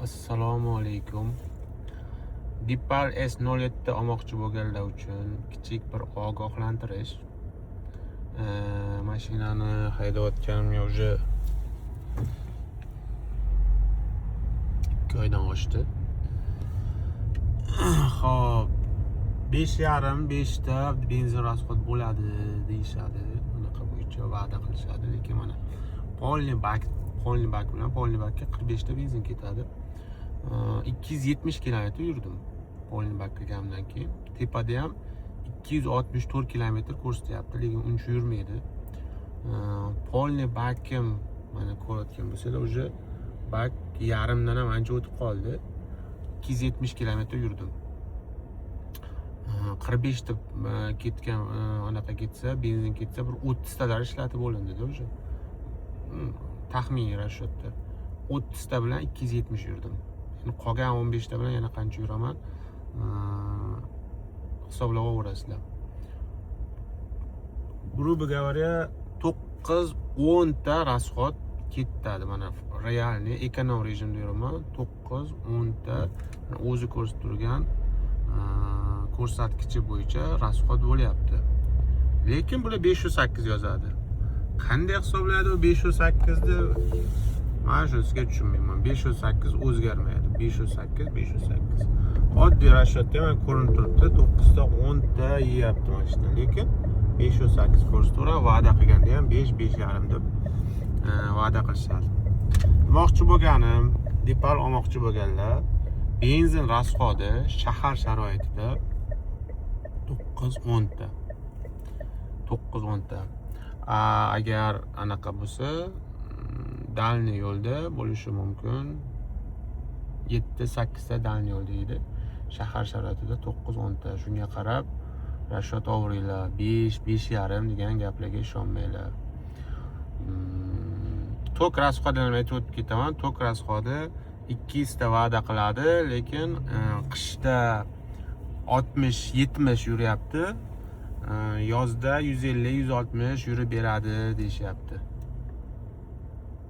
Assalomu alaykum. Deepal S07 olmoqchi bo'lganlar uchun kichik bir ogohlantirish. Mashinani haydayotganimga уже 2 oydan oshdi. Xo'p, 5,5 5 ta benzin расход bo'ladi deyishadi. Unaqa bo'yicha va'da qilishadi, lekin mana полный bak, полный bak bilan полный bakka 45 ta benzin ketadi. 270 kilometr yurdim полный bak qilganimdan keyin. Tepada ham 264 kilometr ko'rsatyapti, lekin uncha yurmaydi. Полный bakim, mana ko'rayotgan bo'lsanglar, уже bak yarimdan ham ancha o'tib qoldi. 270 kilometr yurdim. 45 ta ketgan, anaqa ketsa, benzin ketsa, bir 30 talar ishlatib bo'lindida уже. Taxminiy расчет da 30 ta bilan 270 yurdim. Endi qolgan 15 ta bilan yana qancha yuraman, hisoblab olaverasizlar. Грубо говоря, 9-10 ta расход ketadi. Mana, реальный эконом rejimda yuraman. 9-10 ta o'zi ko'rsatib turgan ko'rsatkichi bo'yicha расход bo'lyapti. Lekin bular 508 yozadi. Qanday hisoblaydi u 508 ni? Man shunisiga tushunmayman. 508 o'zgarmaydi. 508, 508. Oddiy расчет da ham ko'rinib turibdi, 9 ta 10 ta yeyapti mashina. Lekin 508 ko'rsataveradi, va'da qilganda ham 5, 5,5 deb va'da qilishadi. Demoqchi bo'lganim, Deepal olmoqchi bo'lganlar, benzin расход i shahar sharoitida 9-10 ta. 9-10 ta. Agar anaqa bo'lsa, дальний yo'lda bo'lishi mumkin. 7-8 ta дальний yo'l deydi. Shahar sharoitida 9-10 ta. Shunga qarab расчет olinglar. 5, 5,5 degan gaplarga ishonmanglar. Tok расход ini aytib o'tib ketaman. Tok расход i 200 ta va'da qiladi, lekin qishda 60-70 yuryapti. Yozda 150-160 yurib beradi deyishyapti.